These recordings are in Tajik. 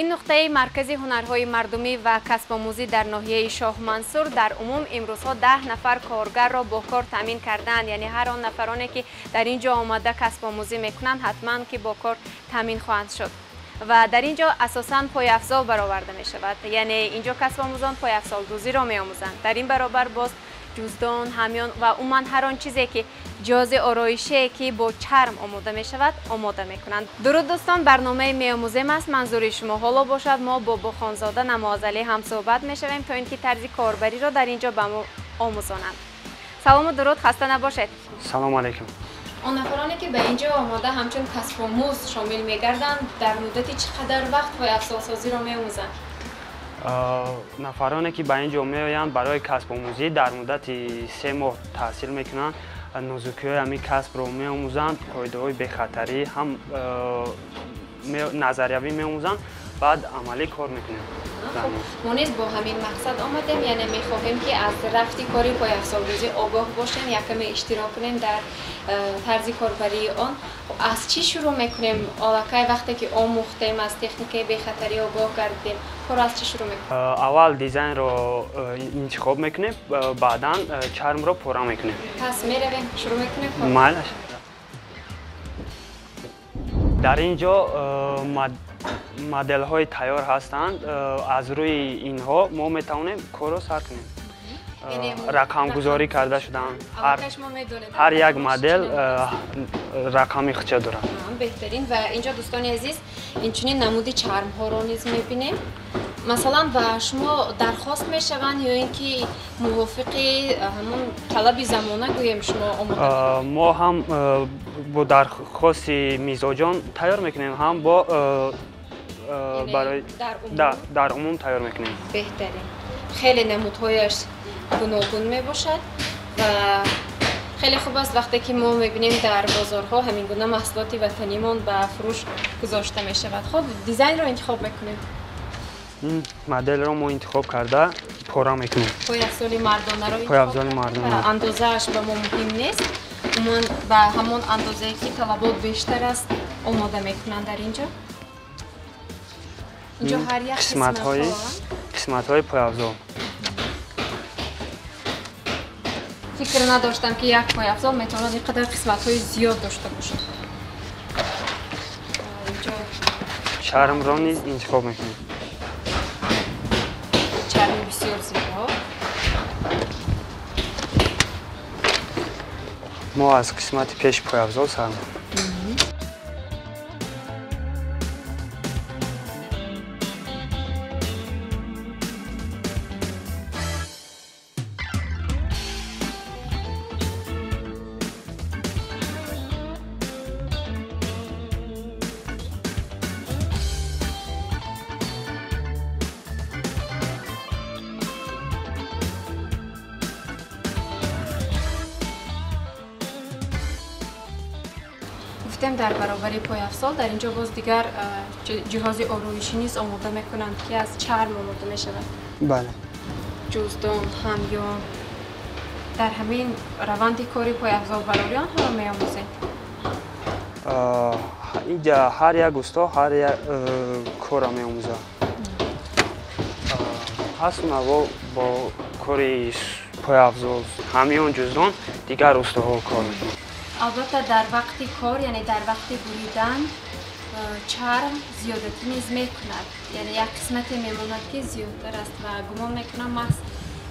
Ин нуқтаи маркази ҳунарҳои мардумӣ ва касбомӯзӣ дар ноҳияи Шоҳмансур дар умум имрӯзҳо 10 нафар коргарро бо кор таъмин кардаанд. Яъне ҳар он нафароне ки дар ин ҷо омада касбомӯзӣ мекунанд, ҳатман ки бо кор таъмин хоҳанд шуд. Ва дар ин ҷо асосан пойафзол бароварда мешавад. Яъне ин ҷо касбомӯзон пойафзолдӯзиро меомӯзанд. Дар ин баробар боз ҷуздон, ҳамён ва умуман ҳар он чизе ки ҷиҳози ороишие ки бо чарм омода мешавад, омода мекунанд. Дуруд дӯстон, барномаи меомӯзем аст. Манзури шумо ҳоло бошад. Мо бо Бухонзода Намоазалӣ ҳамсӯҳбат мешавем то ин ки тарзи корбариро дар ин ҷо ба мо омӯзонанд. Салому дуруд, хаста набошед. Салому алайкум. Он нафароне ки ба ин ҷо омода ҳамчун касбомӯз шомил мегарданд, дар муддати чӣ қадар вақт пойафзолсозиро меомӯзанд? Нафароне ки ба ин ҷо меоянд барои касбомӯзӣ дар муддати 3 моҳ таҳсил мекунанд, нозукиҳои ҳамин касбро меомӯзанд, қоидаҳои бехатарӣ ҳам назариявӣ меомӯзанд, баъд амалӣ кор мекунем. Мо низ бо ҳамин мақсад омадем, яъне мехоҳем ки аз рафти кори пойафзолдӯзӣ огоҳ бошем, якаме иштирок кунем дар тарзи корбарии он. Аз чӣ шурӯъ мекунем? Аллакай вақте ки омӯхтем, аз техникаи бехатарӣ огоҳ гардидем, корро аз чӣ шурӯъ мекунем? Аввал дизайнро интихоб мекунем, баъдан чармро пора мекунем. Пас меравем, шурӯъ мекунем? Майлаш. Дар ин ҷо моделҳои тайёр ҳастанд. Аз рӯи инҳо мо метавонем корро сар кунем. Рақамгузорӣ карда шудаанд. Ҳар як модел рақами худша дорад. Беҳтарин. Ва инҷо дӯстони азиз, инчунин намуди чармҳоро низ мебинем. Масалан, ба шумо дархост мешаванд ё ин ки мувофиқи ҳамон талаби замона гӯем шумо омода? Мо ҳам бо дархости мизоҷон тайёр мекунем, ҳам бо дар умум тайёр мекунем. Беҳтарин. Хеле намудҳояш гуногун мебошад ва хеле хуб аст вақте ки мо мебинем дар бозорҳо ҳамин гуна маҳсулоти ватанимон ба фурӯш гузошта мешавад. Хуб, дизайнро интихоб мекунем. Ин моделро мо интихоб карда пора мекунем. Пойафзоли мардонаро интихоб кардем. Андозааш ба мо муҳим нест. Умуман ба ҳамон андозае ки талабот бештар аст омода мекунанд дар ин ҷо. Инҷо ҳар як қисматҳои пойафзол. Фикр надоштам ки як пойафзол метавонад ин қадар қисматҳои зиёд дошта бошад. Чармро низ интихоб мекунем. Чарми бисёр зебо. Мо аз қисмати пеши пойафзол сар мекунем. Дар баробари пойафзол дар инҷо боз дигар ҷиҳози ороишӣ низ омода мекунанд ки аз чарм омода мешавад. Бале. Ҷуздон, ҳамён. Дар ҳамин раванди кори пойафзолбарорӣ онҳоро меомӯзед? Инҷа ҳар як усто ҳар як корро меомӯзад. Ҳаст наво бо кори пойафзол, ҳамён, ҷуздон дигар устоҳо кор мекунанд. Албатта дар вақти кор, яъне дар вақти буридан чарм зиёдатӣ низ мекунад. Яъне як қисмате мемонад ки зиёдтар аст ва гумон мекунам маҳз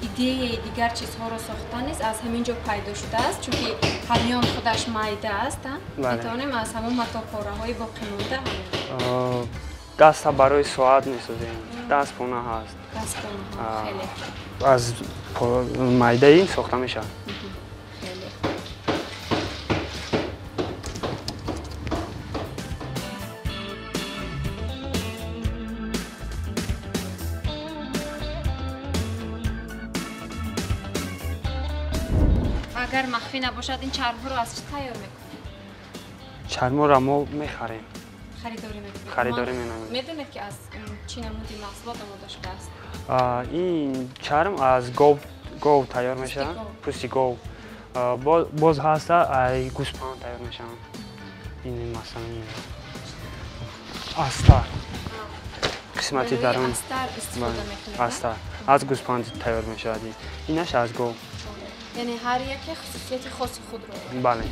идеяи дигар чизҳоро сохтан низ аз ҳамин ҷо пайдо шудааст, чунки ҳамён худаш майда аст. Метавонем аз ҳамон матопораҳои боқимонда даста барои соат месозем. Дастпона ҳаст. Дастпона хеле аз майдаи сохта мешавад. Агар махфӣ набошад, ин чармҳоро аз чӣ тайёр мекунед? Чармҳоро мо мехарем. Харидорӣ мекунед? Харидорӣ менамоем. Медонед ки аз чӣ намуди маҳсулот омода шудааст? Ин чарм аз гов тайёр мешавад, пӯсти гов. Боз ҳаста гӯспанд тайёр мешаванд. Ин масалан аста. қисмати дарун астар истифода мекунед. Астар аз гӯспанд тайёр мешавад. Инаш аз гов. Яъне ҳар яке хусусияти хоси худро дорад. Бале.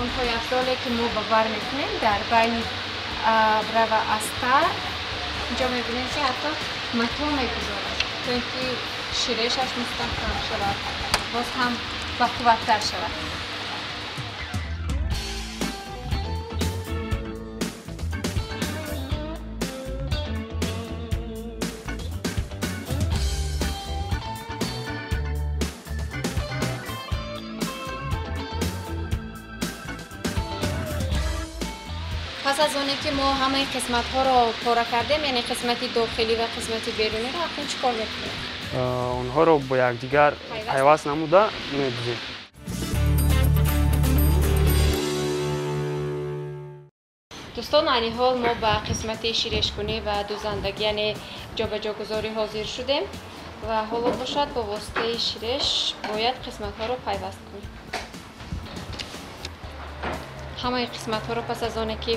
Он пойафзоле ки мо ба бар мекунем дар байни абра ва астар инҷо мебинем ки ҳатто матоъ мегузорад, то ин ки ширешаш мустаҳкам шавад, боз ҳам бақувваттар шавад. Пас аз оне ки мо ҳамаи қисматҳоро пора кардем, яъне қисмати дохилӣ ва қисмати беруниро, акнун чӣ кор мекунем? Онҳоро бо якдигар пайваст намуда медузем. Дӯстон, айни ҳол мо ба қисмати ширешкунӣ ва дузандагӣ, яъне ҷобаҷогузорӣ ҳозир шудем ва ҳоло бошад бо воситаи ширеш бояд қисматҳоро пайваст кунем. Ҳамаи қисматҳоро пас аз оне ки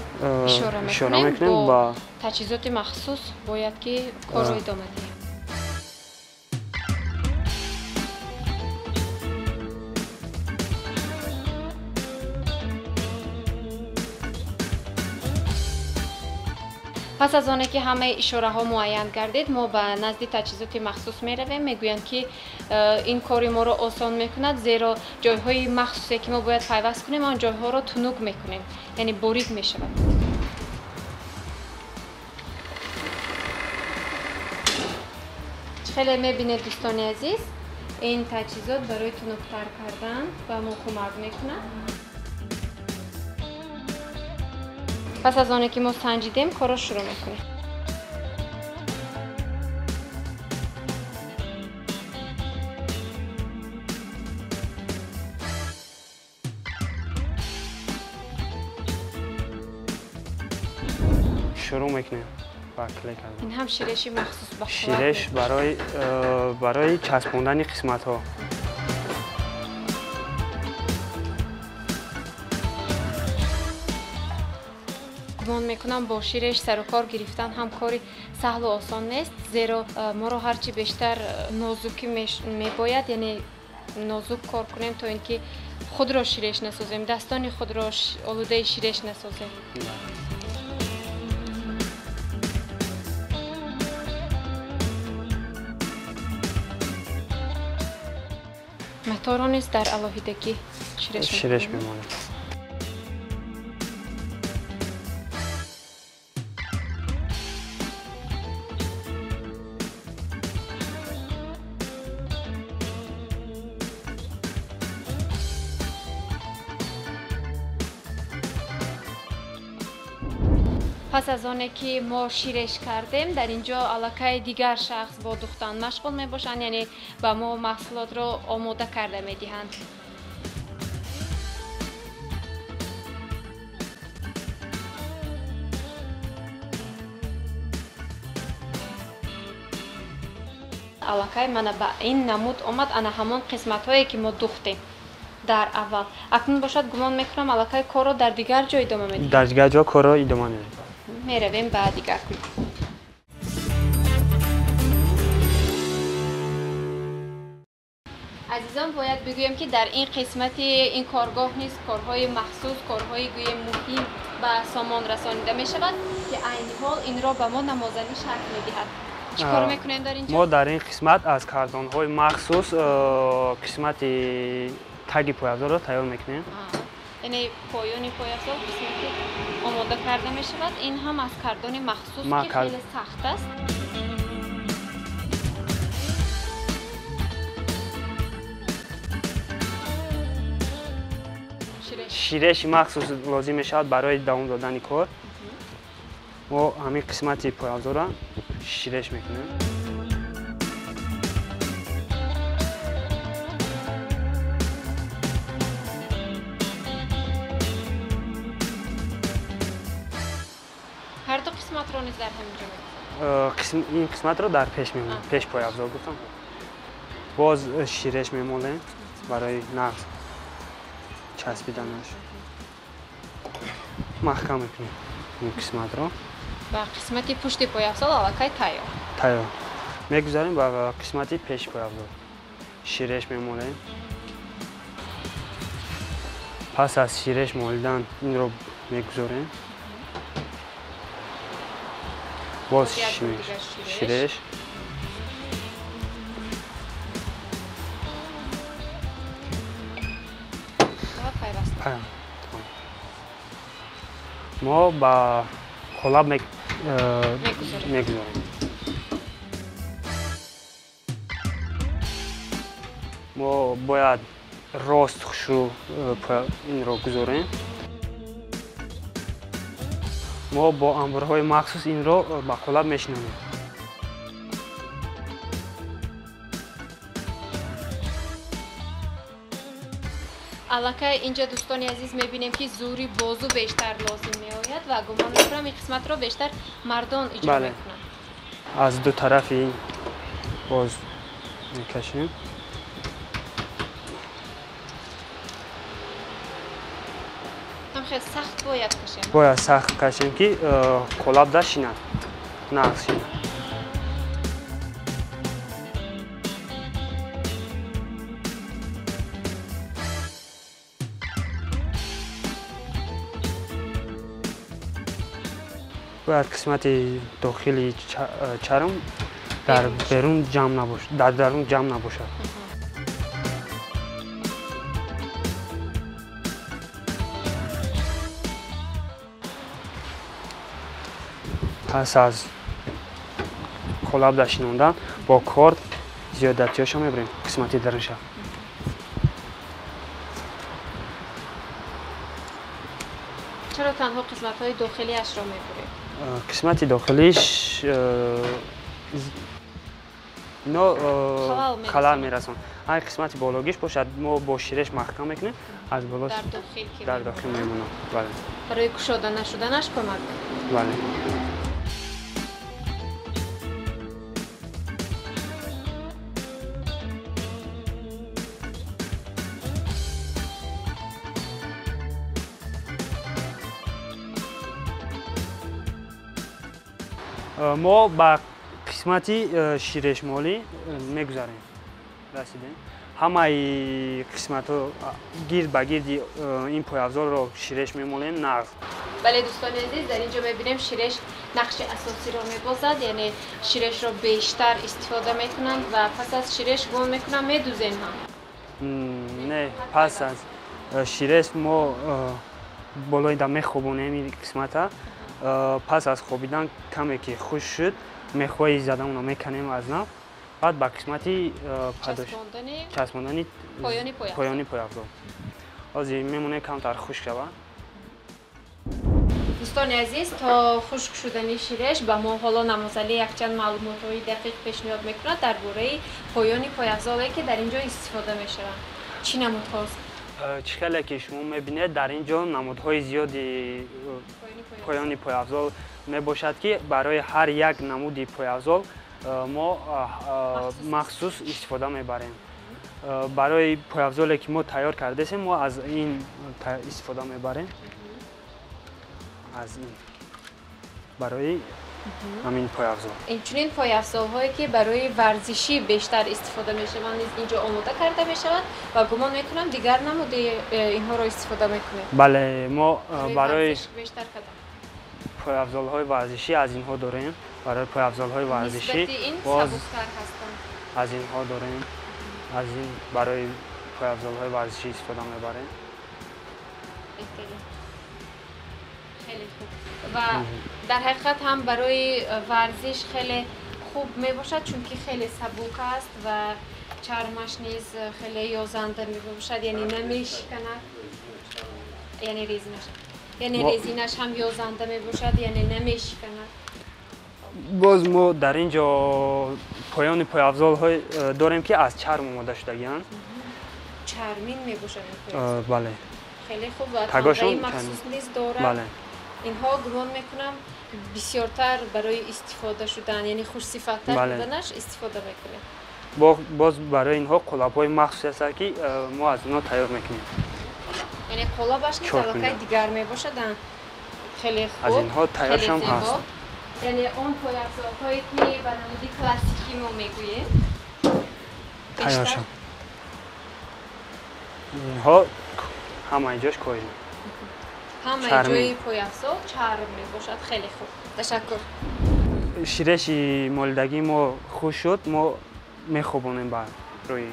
ишора мекунем бо таҷҳизоти махсус бояд ки корро идома диҳем. Пас аз оне ки ҳамаи ишораҳо муайян гардид, мо ба назди таҷҳизоти махсус меравем. Мегӯянд ки ин кори моро осон мекунад, зеро ҷойҳои махсусе ки мо бояд пайваст кунем, он ҷойҳоро тунук мекунем, яъне борик мешавад. Хеле мебинед дӯстони азиз, ин таҷҳизот барои тунуктар кардан ба мо кӯмак мекунад. Пас аз оне ки мо санҷидем, корро шурӯъ мекунем. Шурӯъ мекунем ба клей кардан. Ин ҳам ширеши махсус ба қувват. Ширеш барои часпондани қисматҳо. Гумон мекунам бо ширеш сарукор гирифтан ҳам кори саҳлу осон нест, зеро моро ҳарчи бештар нозукӣ мебояд, яъне нозук кор кунем то ин ки худро ширеш насозем, дастони худро олудаи ширеш насозем. Матоъро низ дар алоҳидагӣ ширеш мемонем. Пас аз оне ки мо ширеш кардем, дар ин ҷо аллакай дигар шахс бо духтан машғул мебошанд, яъне ба мо маҳсулотро омода карда медиҳанд. Аллакай мана ба ин намуд омад, ана ҳамон қисматҳое ки мо духтем дар аввал. Акнун бошад гумон мекунам аллакай корро дар дигар ҷо идома медиҳем. Дар дигар ҷо корро идома медиҳем. Меравем ба дигар. Азизон, бояд бигӯем ки дар ин қисмати ин коргоҳ низ корҳои махсус, корҳои гӯем муҳим ба сомон расонида мешавад, ки айни ҳол инро ба мо намозанӣ шарҳ медиҳад. Чӣ кор мекунем дар ин ҷо? Мо дар ин қисмат аз картонҳои махсус қисмати таги пойафзолро тайёр мекунем. Яъне поёни пойафзол қисмати омода карда мешавад. Ин ҳам аз картони махсус ки хеле сахт аст. Ширеши махсус лозим мешавад барои давом додани кор. Мо ҳамин қисмати пойафзолро ширеш мекунем. Ҳар ду қисматро низ дар ҳамин ҷо мегузорем? Ин қисматро дар пеш мемонем, пеш пойафзол гуфтам. Боз ширеш мемолем барои нағз часпиданаш. Маҳкам мекунем ин қисматро. Ба қисмати пушти пойафзол аллакай тайёр. Тайёр. Мегузарем ба қисмати пеши пойафзол. Ширеш мемолем. Пас аз ширеш молидан инро мегузорем. Боз ширеш. Мо ба қолаб мегузорем. Мо бояд рост хушрӯ инро гузорем. Мо бо амборҳои махсус инро ба қолаб мешинонем. Аллакай инҷа дӯстони азиз мебинем, ки зӯри бозу бештар лозим меояд ва гумон мекунам ин қисматро бештар мардон иҷро мекунанд. Аз ду тарафи ин боз мекашем. Ҳам хеле сахт бояд кашем. Бояд сахт кашем, ки қолаб дашинад, нағз шинад. Бояд қисмати дохили чарм дар берун ҷамъ набошад, дар дарун ҷамъ набошад. Пас аз қолаб дашинондан бо корд зиёдатиёшо мебарем қисмати дарунша. Чаро танҳо қисматҳои дохилиашро мебурем? Қисмати дохилиш ино халал мерасон. Ҳар қисмати бологиш бошад, мо бо ширеш маҳкам мекунем, аз боло дар дохил мемонад. Бале. Барои кушода нашуданаш кӯмак. Бале. Мо ба қисмати ширешмолӣ мегузарем. Расидем. Ҳамаи қисматҳо гирд ба гирди ин пойафзолро ширеш мемолем нағз. Бале дӯстони азиз, дар ин ҷо мебинем ширеш нақши асосиро мебозад, яъне ширешро бештар истифода мекунанд ва пас аз ширеш гумон мекунам медузем ҳам. Не, пас аз ширеш мо болои да мехобонем ин қисмата. Пас аз хобидан каме ки хушк шуд, мехҳои задаонро меканем аз нав, баъд ба қисмати часпондани поёни пойафзол. Ҳозир мемонем камтар хушк шавад. Дӯстони азиз, то хушк шудани ширеш ба мо ҳоло Намозалӣ якчанд маълумотҳои дақиқ пешниҳод мекунад дар бораи поёни пойафзоле, ки дар ин ҷо истифода мешаванд. Чӣ намудҳост? Чӣ хеле ки шумо мебинед, дар ин ҷо намудҳои зиёди поёни пойафзол мебошад, ки барои ҳар як намуди пойафзол мо махсус истифода мебарем. Барои пойафзоле ки мо тайёр кардесем, мо аз ин истифода мебарем. Аз ин барои ҳамин пойафзол. Инчунин пойафзолҳое ки барои варзишӣ бештар истифода мешаванд низ инҷо омода карда мешаванд ва гумон мекунам дигар намуди инҳоро истифода мекунем. Бале, мо барои пойафзолҳои варзишӣ аз инҳо дорем. Барои пойафзолҳои варзишӣ боз аз инҳо дорем. Аз ин барои пойафзолҳои варзишӣ истифода мебарем. Хеле хуб. Ва дар ҳақиқат ҳам барои варзиш хеле хуб мебошад, чунки хеле сабук аст ва чармаш низ хеле ёзанда мебошад, яъне намешиканад, яъне резинаш, яъне резинаш ҳам ёзанда мебошад, яъне намешиканад. Боз мо дар ин ҷо поёни пойафзолҳо дорем, ки аз чарм омода шудагианд. Чармин мебошад ин пойафзол? Бале. Хеле хуб ва тамғаи махсус низ дорад. Бале. Инҳо гумон мекунам бисёртар барои истифода шудан, яъне хушсифаттар буданаш истифода мекунем. Боз барои инҳо қолабҳои махсус ҳастанд, ки мо аз онҳо тайёр мекунем. Яъне қолабаш низ аллакай дигар мебошад. Хеле хуб, аз инҳо тайёршам ҳаст. Яъне он пойафзолҳое ки ба намуди классикӣ мо мегӯем тайёршам. Инҳо ҳамаи ҷош коин, ҳамаи ҷои пойафзол чарм мебошад. Хеле хуб, ташаккур. Ширеши молидагии мо хуш шуд, мо мехобонем бар рӯи.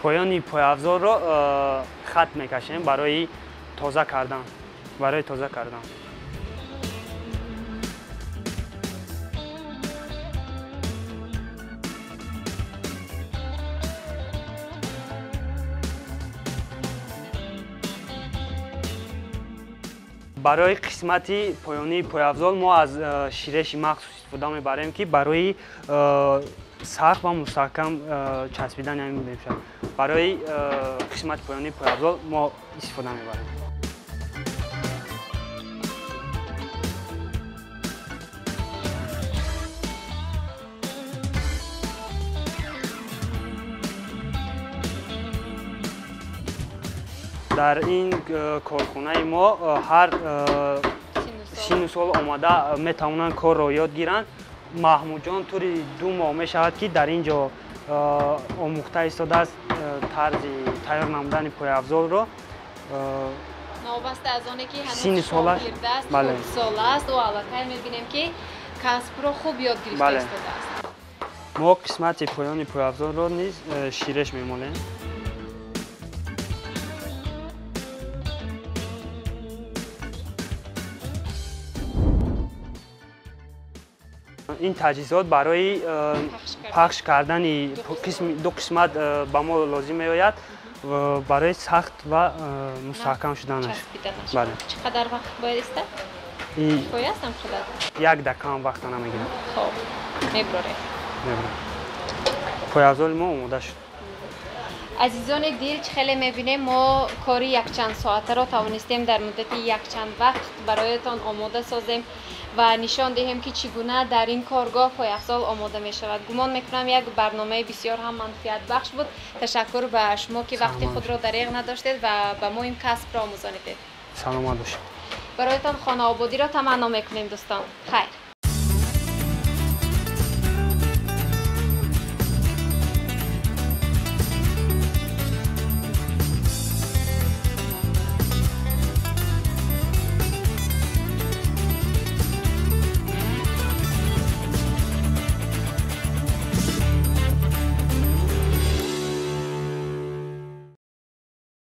Поёни пойафзолро хат мекашем барои тоза кардан, барои тоза кардан. Барои қисмати поёнии пойафзол мо аз ширеши махсус истифода мебарем, ки барои сахт ва мустаҳкам часпидани ҳамин мешавад. Барои қисмати поёнии пойафзол мо истифода мебарем. Дар ин корхонаи мо ҳар синну сол омада метавонанд корро ёд гиранд. Маҳмудҷон тӯри 2 моҳ мешавад, ки дар ин ҷо омӯхта истодааст тарзи тайёр намудани пойафзолро. Новобаста аз оне ки ҳанӯз шогирд аст, хурдсол аст, ӯ аллакай мебинем, ки касбро хуб ёд гирифта истодааст. Мо қисмати поёни пойафзолро низ ширеш мемолем. Ин таҷҳизот барои пахш кардани ду қисмат ба мо лозим меояд, барои сахт ва мустаҳкам шуданаш. Чӣ қадар вақт бояд истад? Кифоя аст ҳамқадар? 1 дақиқа ҳам вақта намегирад. Хоб, меброрем. Меброрем. Пойафзоли мо омода шуд. Азизони дил, чӣ хеле мебинем, мо кори якчанд соатаро тавонистем дар муддати якчанд вақт бароятон омода созем ва нишон диҳем, ки чӣ гуна дар ин коргоҳ пойафзол омода мешавад. Гумон мекунам, як барномаи бисёр ҳам манфиатбахш буд. Ташаккур ба шумо, ки вақти худро дареғ надоштед ва ба мо ин касбро омӯзонидед. Саломат бошед. Бароятон хонаободиро таманно мекунем, дӯстон. Хайр.